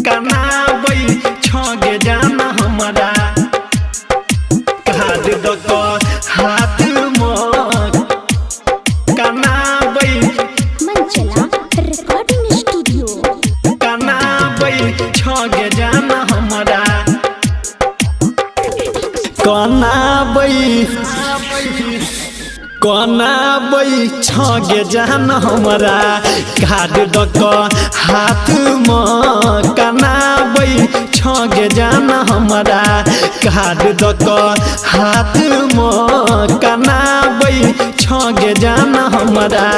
कनाबै छगे जान हमरा कार्ड दक हाथ म कनाबै मनचला रिकॉर्डिंग स्टूडियो। कनाबै छगे जान हमरा कनाबै कनाबै छगे जान हमरा कार्ड दक हाथ म कनाबै छगे जान हमरा कार्ड दक हाथ म कनाबै छगे जान हमरा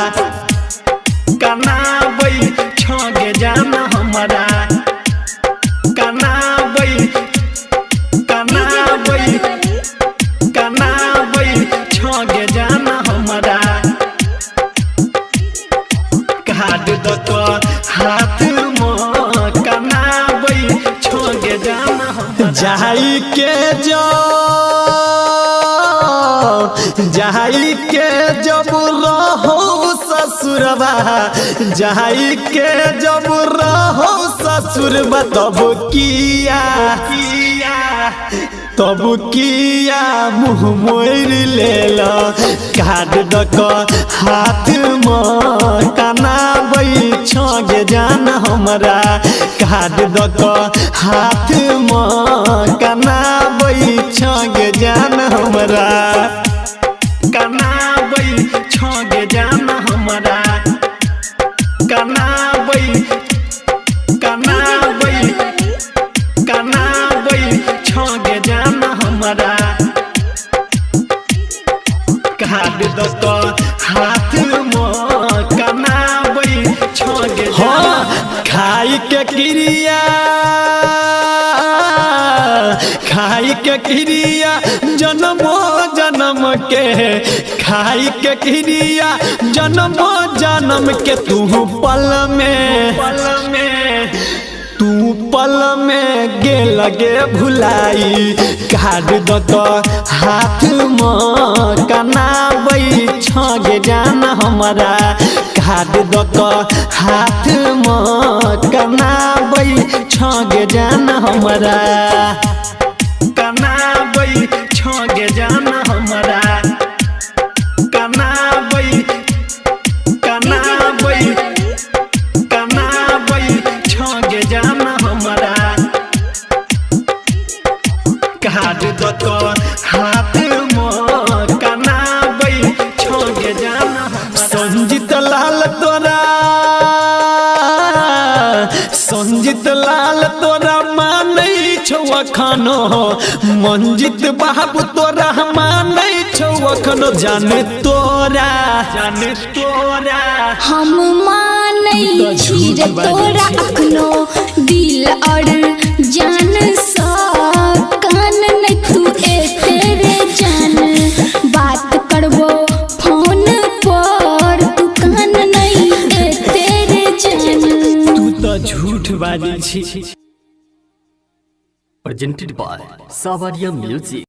कनाबै छगे जान हमरा कनाबै कनाबै कनाबै छगे जान हमरा कार्ड दक हाथ म कनाबै छगे जान हमरा जाई के जो जाई के जब रहो ससुरबा जाई के जब रहो ससुरबा तब किया किया तब किया मुँह मोड़ लेल कार्ड दक हाथ म कनाबै छगे जान हमरा कार्ड दक हाथ म कनाबै छगे जान हमरा कनाबै छगे जान हमरा कनाबै कनाबै कनाबै छगे जान हमरा कार्ड दक हाथ म कनाबै छगे हाँ खाई के क्रिया खाई के क्रिया जन्मो जन्म के खाई के क्रिया जन्मो जन्म के तू पल में पल में तू पल में गे लगे भुलाई कार्ड दक हाथ म कनाबै छगे जान हमरा कार्ड दक हाथ म कनाबै छगे जान हमरा कनाबै छगे जान हमरा कनाबै कनाबै कनाबै छगे जान हमरा कार्ड दक हाथ म कनाबै छगे जान संजीत लाल तोरा संजीत लाल तोरा मानै छौ अखनो मंजित बाबू तोरा मानै छौ अखनो जाने तोरा जाने तोरा हम मानै छी रे तोरा अखनो दिल और जान सा कान नै तू एते रे जान बात करबो फोन पर तू कान नै एते रे जान। तू तऽ झूठ बाजै छी। Presented by Savaria Music.